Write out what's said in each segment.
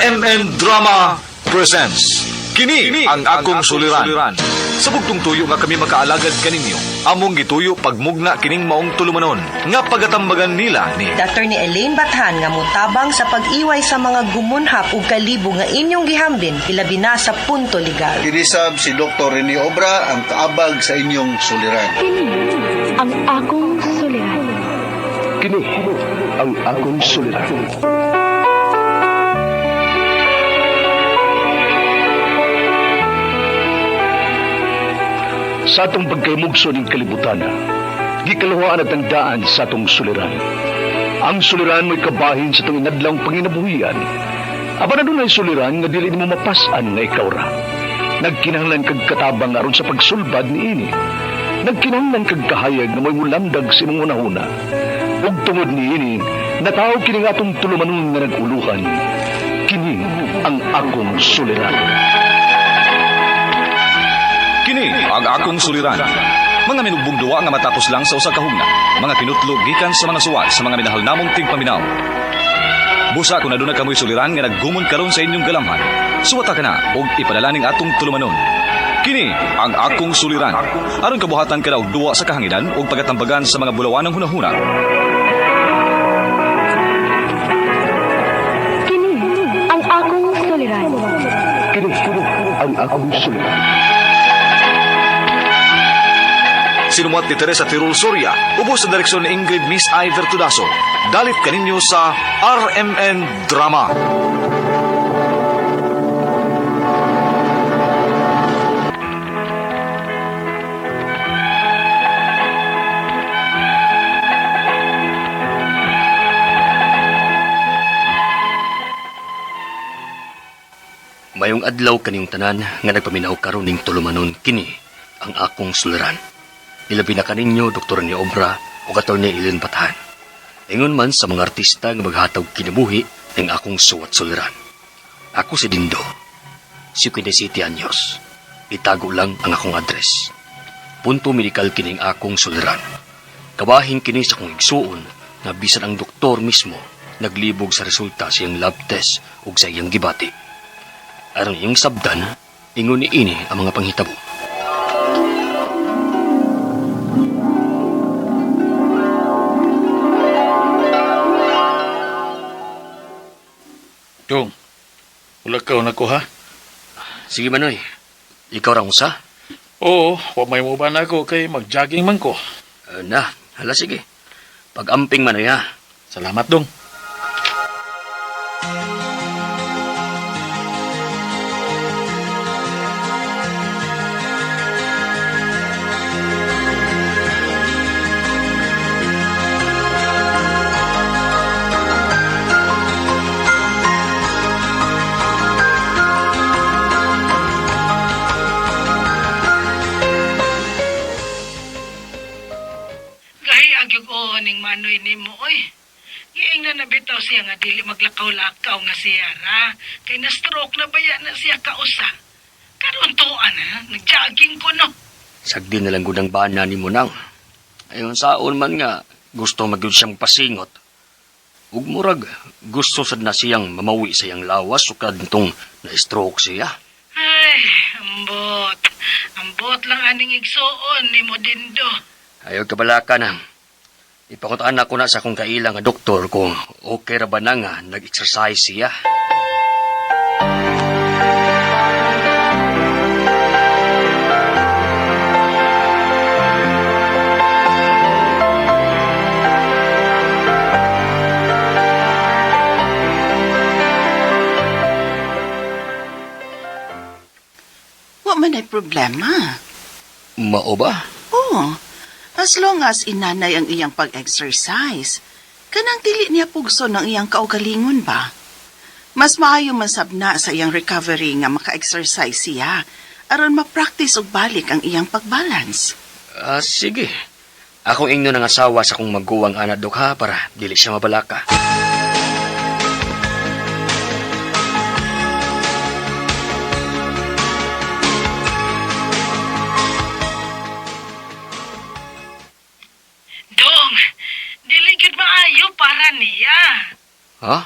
RMN Drama presents Kini ang akong suliran. Sa bugtong tuyo nga kami makaalagad kaninyo, among gituyo pagmugna kining maong tulumanon nga pagatambagan nila ni Dr. ni Elaine Bathan nga mutabang sa pag-iway sa mga gumunhap ug kalibo nga inyong gihambin ilabi na sa punto legal. Kinisab si Dr. Rene Obra ang kaabag sa inyong suliran. Kini ang akong suliran. Kini ang akong suliran. Sa atong pagkaymugso ning kalibutan, gikaluhaan at ang daan sa atong suliran. Ang suliran mo'y kabahin sa itong inadlang panginabuhian. Apan adunay suliran nga dili nimo mapas-an nga ikaw ra. Nagkinahanglan kag katabang aron sa pagsulbad niini. Nagkinahanglan kag kahayag nga mo'y mulamdag sa imong hunahuna. Ug tungod niini, nataw kini nga atong tulumanon nga nag-uluhan. Kini ang akong suliran. Kini ang akong suliran. Mga minugbong duwa nga matapos lang sa usa ka hugna. Mga kinutlo gikan sa mga suwat sa mga minahal namong tigpaminaw. Busa kung aduna kamoy suliran nga naggumon karon sa inyong galamhan. Suwata ka na og ipadala ning atong tulumanon. Kini ang akong suliran. Aron kabuhatan ka na og duwa sa kahanginan ug pagatambagan sa mga bulawanang hunahuna. Kini ang akong suliran. Kini ang akong suliran. Sinumuat ni Teresa Tirul Soria, ubos sa direksyon ni Ingrid Miss I. Vertudaso. Dalit kaninyo sa RMN Drama. Mayong adlaw kaniyong tanan nga nagpaminaw karon ning tulumanon kini ang akong suliran. Ilabi na kaninyo Dr. ni Obra o Atty. Ilin Bathan. Ingon man sa mga artista nga maghatag kinabuhi ning akong suwat suliran. Ako si Dindo. Si City anyos. Itago lang ang akong address. Punto medikal kining akong suliran. Kabahin kini sa akong igsuon nga bisan ang doktor mismo naglibog sa resulta sa iyang lab test ug sa iyang gibati. Aron iyong sabdan, ingon ni ini ang mga panghitabo. Dong, wala ka na ko ha? Sige Manoy, ikaw ra usa? Oo, wa may mo ba na ako kay mag-jogging man ko. Na, hala sige. Pag-amping Manoy ha. Salamat, Dong. Gahi agyog oo ning manoy nimo oy. Giingnan na bitaw siya nga dili maglakaw-lakaw nga siya ra. Kay na-stroke na baya na siya kausa. Karon tuan ha, nagjogging ko no. Sagdi na lang gud ang bana ni Monang. Ayon saon man nga, gusto magyud siyang pasingot. Ug murag, gusto sad na siyang mamawi sa iyang lawas sukad nitong na-stroke siya. Ay, ambot. Ambot lang aning igsuon nimo Dindo. Ayaw kabalaka na. Ipakutaan ako na sa akong kaila nga doktor kung okay ra ba na nga nag-exercise siya. Wa man ay problema. Mao ba? Oo. As long as inanay ang iyang pag-exercise, kanang dili niya pugso ng iyang kaugalingon ba? Mas maayo man sab na sa iyang recovery nga maka-exercise siya aron ma-practice og balik ang iyang pagbalance. Ah, sige. Akong ingno ng asawa sa akong maguwang anak dok ha para dili siya mabalaka. Dong, dili gyud maayo para niya. Ha?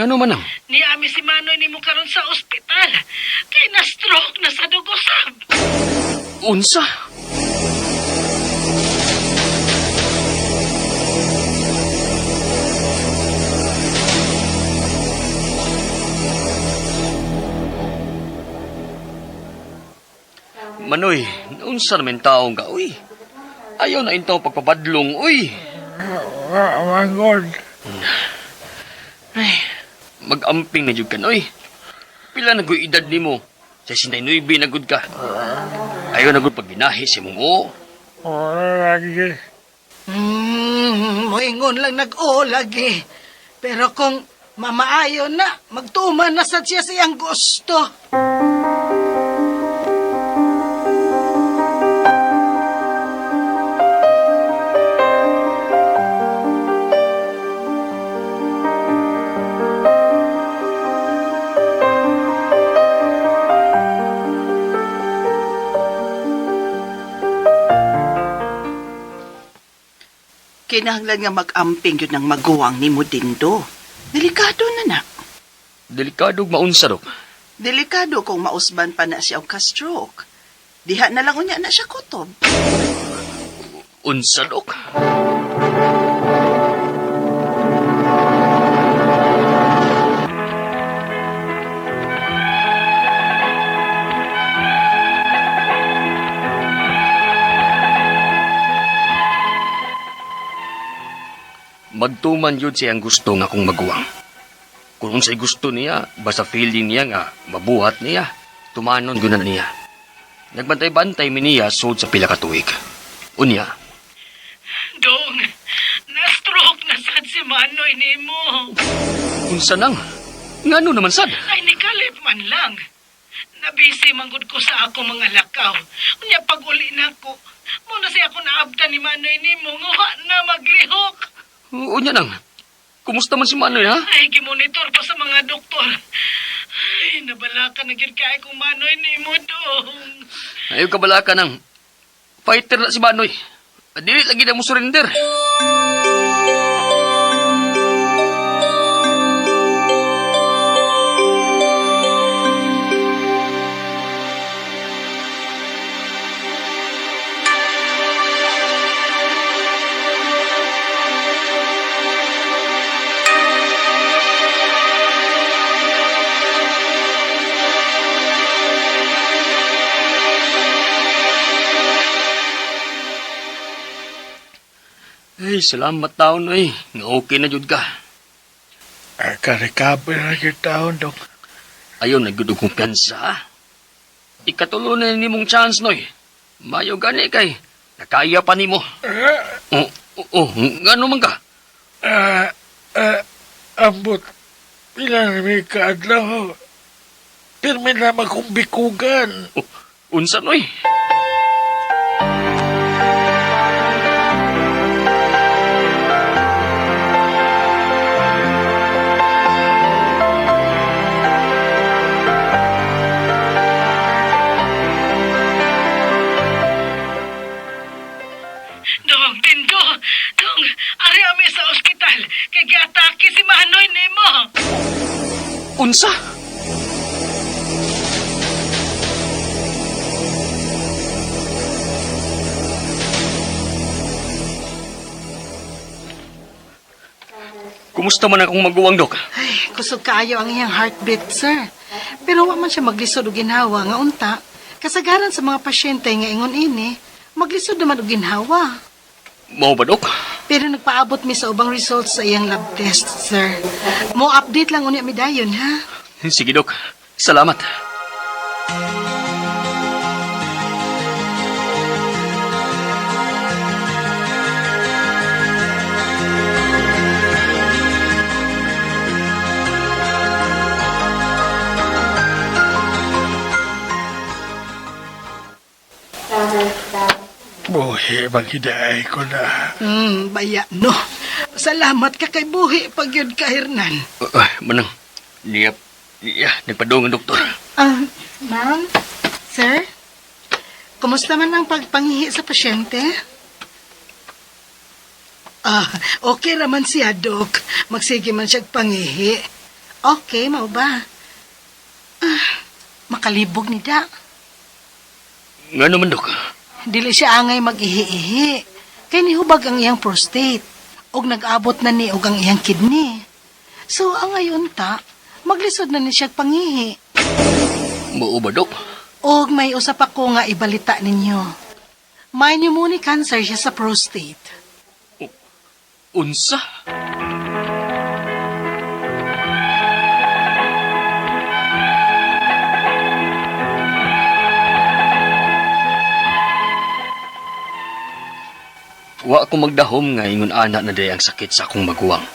Ngano man ang? Niami si Manoy nimo karon sa ospital. Kay na-stroke na sa dugo sab. Unsa? Manoy, unsa naman taong ka, uy? Ayaw na intaw pagpabadlong, uy. Mangod. Ay, mag-amping na jud ka, noy. Pila na gud edad nimo? 69 na gud ka. Ayaw na gud pagginahi sa imong oo. Wala lagi. Moingon lang nag-o lagi. Pero kung mamaayo na, magtuman na sad siya sa iyang gusto. Kinahanglan nga mag-amping yun ng maguwang ni mo Dindo. Delikado na na. Delikado maunsa dok. Delikado kung mausban pa na siya og ka-stroke. Diha na lang unya na siya kutob. Unsa dok? Magtuman yun siyang gusto nga kung maguwang. Kung unsay gusto niya, basta feeling niya nga mabuhat niya, tumanon gyud na niya. Nagbantay-bantay mi niya sud sa pila ka tuig. Unya, Dong, na-stroke na sad si Manoy nimo. unsa nang? Ngano naman sad? Ay, nikalip man lang. Nabisi manggod ko sa ako mga lakaw. Unya pag uli na ko, muna siya ako naabta ni Manoy nimo, nguha na maglihok. Unya nang. Kumusta man si Manoy ha? Ay, gimonitor pa sa mga doktor. Ay, nabalaka na gyud kay kong Manoy nimo, dong. Ayaw kabala ka nang fighter na si Manoy. Dili lagi na mo surrender. Ay, salamat taon oy. Nga okay na jud ka. Ka-recover na yung taon, dok. Ayaw na gyud og kumpiyansa. ha? Ikatulo na nimong chance noy. Mayo gani kay nakaya pa nimo. Oh, oh, oh, ngano man ka? Ambot. Pila na may kaadlaw. Pirmi na akong bikugan. Oh, unsa noy? Dong, Dindo, dong, ari ami sa ospital. Kay giatake si Manoy nimo. Unsa? Kumusta man akong maguwang, Dok? Ay, kusog kaayo ang iyang heartbeat, sir. Pero wa man siya maglisod og ginhawa nga unta. Kasagaran sa mga pasyente nga ingon ini, maglisod naman og ginhawa. Mao ba, Dok? Pero nagpaabot mi sa ubang results sa iyang lab test, sir. Mo update lang unya mi dayon, ha? Sige, Dok. Salamat. Buhi, maghidaay ko na. Baya no. Salamat ka kay buhi pag yun ka, Hernan. Manang, niya, niya, nagpadung ang doktor. Ma'am, sir, kumusta man ang pagpangihi sa pasyente? Ah, okay raman siya, Dok. Magsige man siya pangihi. Okay, mao ba? Ah, makalibog ni da. Nga naman, Dok. Dili siya angay mag-ihi-ihi. Kay nihubag ang iyang prostate. Og nag-abot na ni og ang iyang kidney. So, ang ngayon ta, maglisod na ni siya pangihi. Mao ba, Dok? Og may usap ako nga ibalita ninyo. May pneumonia cancer siya sa prostate. Unsa? Wa ako magdahom nga ingon ana na day ang sakit sa akong maguwang.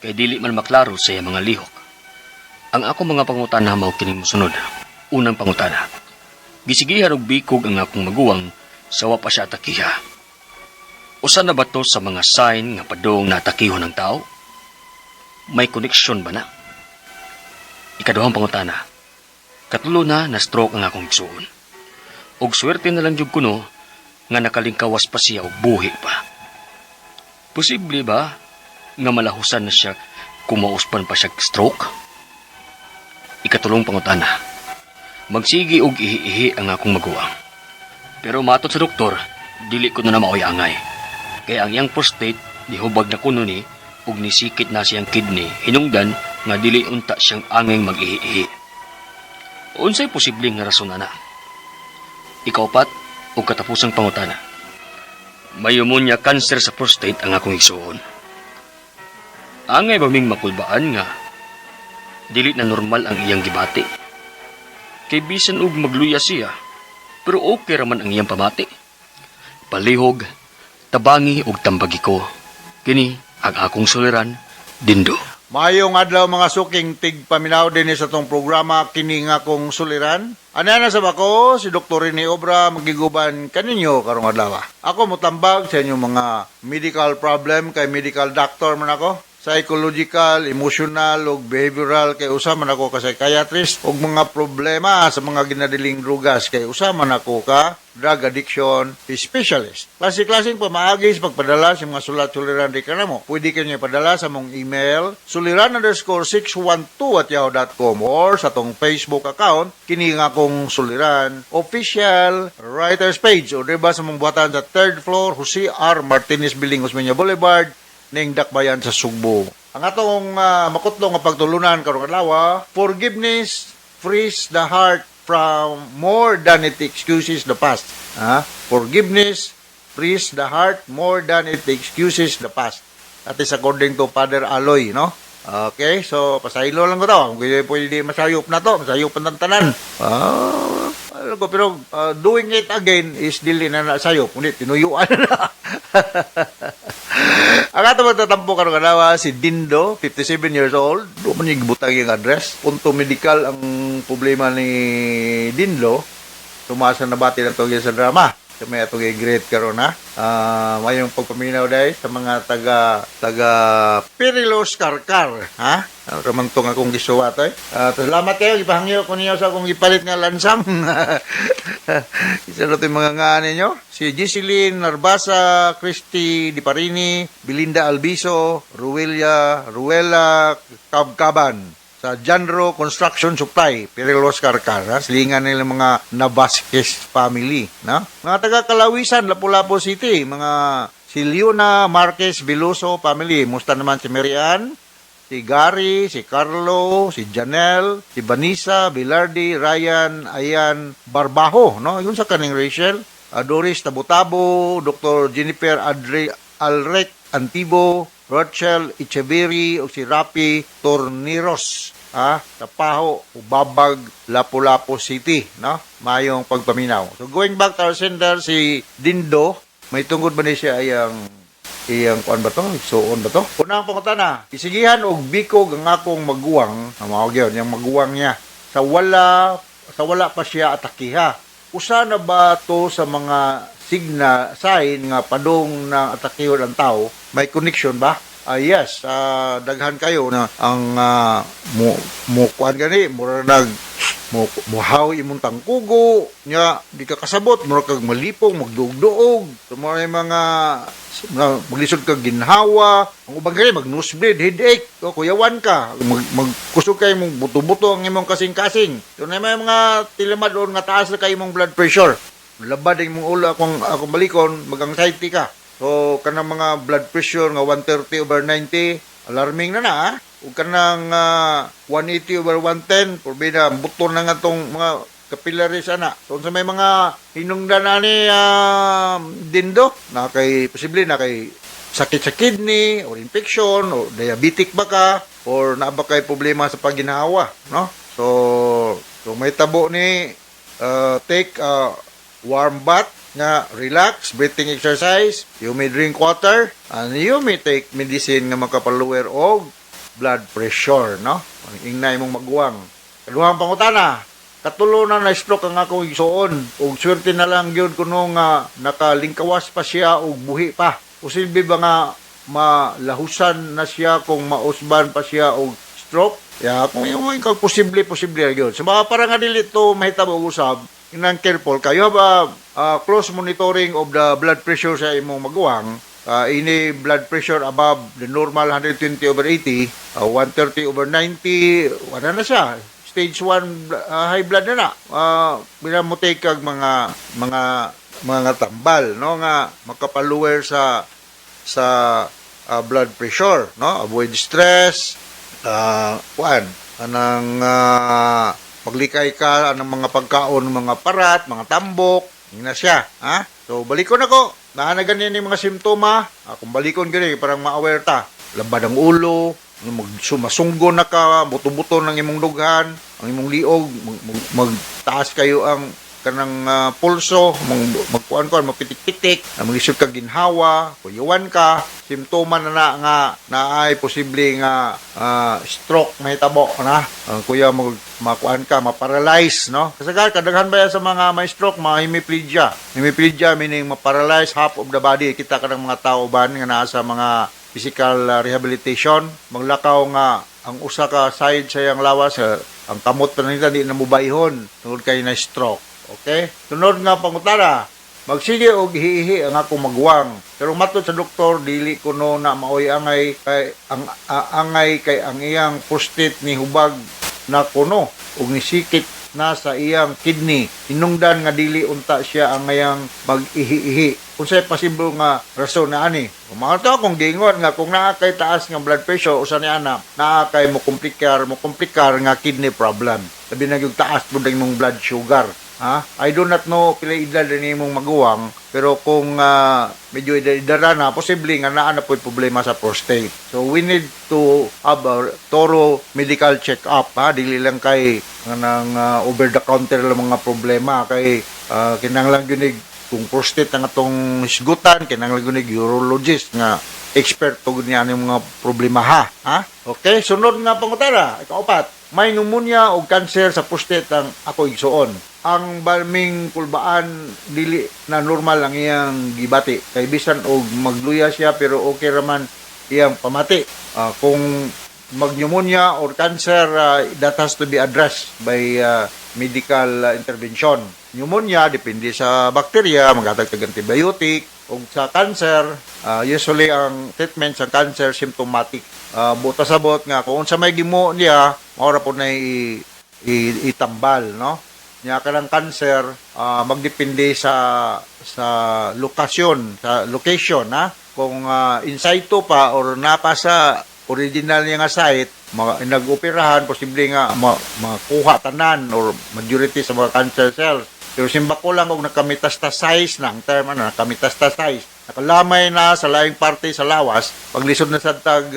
Kay dili man maklaro sa iyang mga lihok. Ang ako mga pangutana mao kining mosunod. Unang pangutana. Gisigihan og bikog ang akong maguwang sa wa pa siya atakiha. Usa na ba to sa mga sign nga padung natakihon ng tao? May koneksyon ba na? Ikaduhang pangutana. Katulo na na-stroke ang akong igsuon. Og swerte na lang jud kuno nga nakalingkawas pa siya og buhi pa. Posible ba nga malahusan na siya kung mauspan pa siya stroke? Ikatulong pangutana. Magsigi og ihi-ihi ang akong maguwang. Pero matod sa doktor, dili ko na na maoy angay. Kaya ang iyang prostate, nihubag na kuno ni, ug nisikit na siyang kidney, hinungdan nga dili unta siyang angay mag-ihi-ihi. Unsay posibleng nga rason ana? Ikaupat, ug katapusang pangutana. May pneumonia cancer sa prostate ang akong igsuon. Angay ba ming makulbaan nga dili na normal ang iyang gibati? Kay bisan og magluya siya, pero okay ra man ang iyang pamati. Palihog, tabangi og tambagi ko. Kini ang akong suliran, Dindo. Maayong adlaw mga suking tigpaminaw din sa tong programa kini nga kong suliran. Ana na sa bako si Dr. Rene Obra magiguban kaninyo karong adlaw. Ako motambag sa inyong mga medical problem kay medical doctor man ako. Psychological, emotional ug behavioral kay usa man ako ka psychiatrist ug mga problema sa mga ginadiling drugas kay usa man ako ka drug addiction specialist. Klase-klaseng pamaagi sa pagpadala sa mga sulat suliran di kanamo. Pwede kanyo ipadala sa mong email suliran_612@yahoo.com or sa tong Facebook account kini nga akong suliran official writers page o diba sa mong buhatan sa third floor Jose R. Martinez Building, Osmeña Boulevard, ning Dakbayan sa Sugbo. Ang atong makutlo nga pagtulunan karong adlaw, forgiveness frees the heart from more than it excuses the past. Ha? Forgiveness frees the heart more than it excuses the past. That is according to Father Aloy, no? Okay, so pasaylo lang ko to. Kung pwede, pwede masayop na to, masayop ang tanan. Alam ko, pero doing it again is dili na nasayop. Ngunit, tinuyuan na. Ang ato magtatampo karong adlaw si Dindo, 57 years old. Doon man yung gibutang yung address. Punto medical ang problema ni Dindo. Tumasa na bati ng tugil sa drama. Sa may atong i-greet karon ha. Mayong pagpaminaw dahil sa mga taga taga Perilos Karkar, ha? Ramantong akong gisuwat ay. Salamat kayo gipahangyo ko niyo sa akong gipalit nga lansang. Isa na ito yung mga nga ninyo. Si Giseline Narbasa, Christy Di Parini, Belinda Albiso, Ruelia, Ruela Kabkaban sa Janro Construction Supply, Perilos Karkar, ha? Silingan nila mga Navasquez family, no? Mga taga Kalawisan, Lapu-Lapu City, mga si Leona Marquez Veloso family, musta naman si Marian, si Gary, si Carlo, si Janelle, si Vanessa, Velarde, Ryan, Ayan, Barbajo, no? Yun sa kaning Rachel, Doris Tabutabo, Dr. Jennifer Adre Alrec Antibo, Rochelle Echeverry o si Rapi Torneros, ah, Tapaho, Ubabag, Lapu-Lapu City, no? Mayong pagpaminaw. So going back to our sender si Dindo, may tungod ba ni siya ay ang iyang kuan ba to? Suon ba to? Unang pangutana, isigihan og bikog ang akong maguwang, ang mga gyud, yung maguwang niya sa wala pa siya atakiha. Usa na ba to sa mga sign nga padung na atakihon ang tao? May connection ba? Ah, yes, daghan kayo na ang mo mo kuan gani mura nag Mo muhaw imong tangkugo nya di ka kasabot, mura kag malipong, magduog-duog. So, mo ay mga na, maglisod kag ginhawa. Ang uban gani mag nosebleed, headache o kuyawan ka, magkusog kay mong buto-buto ang imong kasing-kasing. So na may mga tilamad on nga taas na kay imong blood pressure, labad ang imong ulo, akong akong balikon, mag-anxiety ka. So kanang mga blood pressure nga 130 over 90, alarming na na, ah. Ug kanang 180 over 110, porbida buto na nga tong mga capillaries ana. So unsa may mga hinungdan ani, Dindo, na kay posible na kay sakit sa kidney or infection or diabetic ba ka or naa ba kay problema sa pagginhawa, no? So kung may tabo ni, take a warm bath nga relax, breathing exercise, you may drink water, and you may take medicine nga makapalower og blood pressure, no? Ang ingna imong maguwang. Kaduhang pangutana, katulo na na stroke ang akong igsuon ug swerte na lang gyud kuno nga nakalingkawas pa siya ug buhi pa. Posible ba nga malahusan na siya kung mausban pa siya og stroke? Ya, kung yung ikaw posible, posible gyud. So baka para nga dili to mahitabo og usab, inang careful kayo ba, close monitoring of the blood pressure sa imong maguwang. Ini blood pressure above the normal 120 over 80, 130 over 90, wala na siya. Stage 1 high blood na na. Bila mo take kag mga tambal, no, nga makapalower sa blood pressure, no? Avoid stress, kuan, anang maglikay ka anang mga pagkaon, mga parat, mga tambok, yun na siya, ha? So balikon ako. Naa na gani ni mga simptoma, kung balikon gani parang ma-aware ta. Labad ang ulo, mag sumasunggo na ka, buto-buto ng imong dughan, ang imong liog, magtaas kayo ang kanang pulso, magkuan kuan, mapitik-pitik, maglisod ka ginhawa, kuyuwan ka, simptoma na na nga naay posible nga stroke mahitabo na. Ang kuya mag makuan ka, ma-paralyze, no? Kasi kadaghan ba yan sa mga may stroke, mga hemiplegia. Hemiplegia meaning ma-paralyze half of the body. Kita ka ng mga tao ban nga naa sa mga physical rehabilitation, maglakaw nga ang usa ka side sa iyang lawas, ang kamot pa nila di na mubayhon tungod kay na stroke. Okay? Sunod nga pangutana, magsige og hihi ang akong maguwang. Pero matod sa doktor, dili kuno na maoy angay kay ang angay kay ang iyang prostate ni hubag na kuno ug nisikit na sa iyang kidney. Hinungdan nga dili unta siya ang ngayang mag-ihi-ihi. Unsay posible nga rason na ani? Mga to akong giingon nga kung naa kay taas nga blood pressure, usa ni ana, naa kay mo komplikar nga kidney problem. Labi na yung taas pud ang imong blood sugar. Ha? I do not know pila edad ni imong maguwang, pero kung medyo edad na, posible nga naa na po'y problema sa prostate. So we need to have a thorough medical check-up, ha? Dili lang kay nang over the counter lang mga problema kay kinahanglan gyud kung prostate ang atong hisgutan, kinahanglan gyud urologist nga expert og niya ang mga problema, ha. Ha? Okay, sunod nga pangutana, ikaupat. May pneumonia o cancer sa prostate ang ako igsuon. Ang balming kulbaan, dili na normal ang iyang gibati. Kay bisan og magluya siya pero okay raman iyang pamati. Kung mag-pneumonia or cancer, that has to be addressed by medical intervention. Pneumonia, depende sa bakterya, maghatag kag antibiotic. Ug sa cancer, usually ang treatment sa cancer symptomatic. Buta sabot nga kung unsa may gimo niya, mao ra po na itambal, no? Nya kanang cancer, magdepende sa lokasyon, sa location, ha? Kung in situ pa or napa sa original niya nga site, nag-operahan, posible nga makuha tanan or majority sa mga cancer cells. Pero simba ko lang og nakametastasize na, ang term ano, nakametastasize. Nakalamay na sa laing parte sa lawas, paglisod na sa tag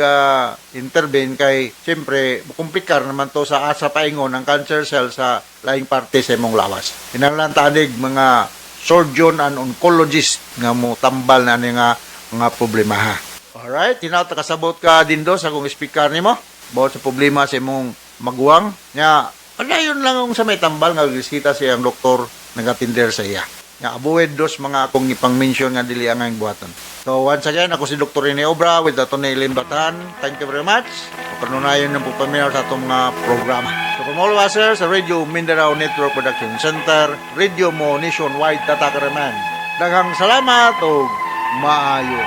intervene kay siyempre komplikar naman to sa asa paingon ng cancer cell sa laing parte sa imong lawas. Kinahanglan tanig mga surgeon and oncologist nga mo tambal na ani nga mga problema, ha. Alright, hinaut kasabot ka Dindo sa akong speaker nimo about sa problema sa imong maguwang. Nya, padayon lang ang sa may tambal nga gisita sa iyang doktor nagatinder sa iya. Nga avoid dos mga akong ipang-mention nga dili ang buhaton. So once again, ako si Dr. Rene Obra with Atty. Eileen Batan. Thank you very much. Kanunayon ng pagpaminaw sa atong mga programa. So So from all of us here sa Radio Mindanao Network Production Center, Radio Mo Nationwide, Tatak Raman. Daghang salamat ug maayo.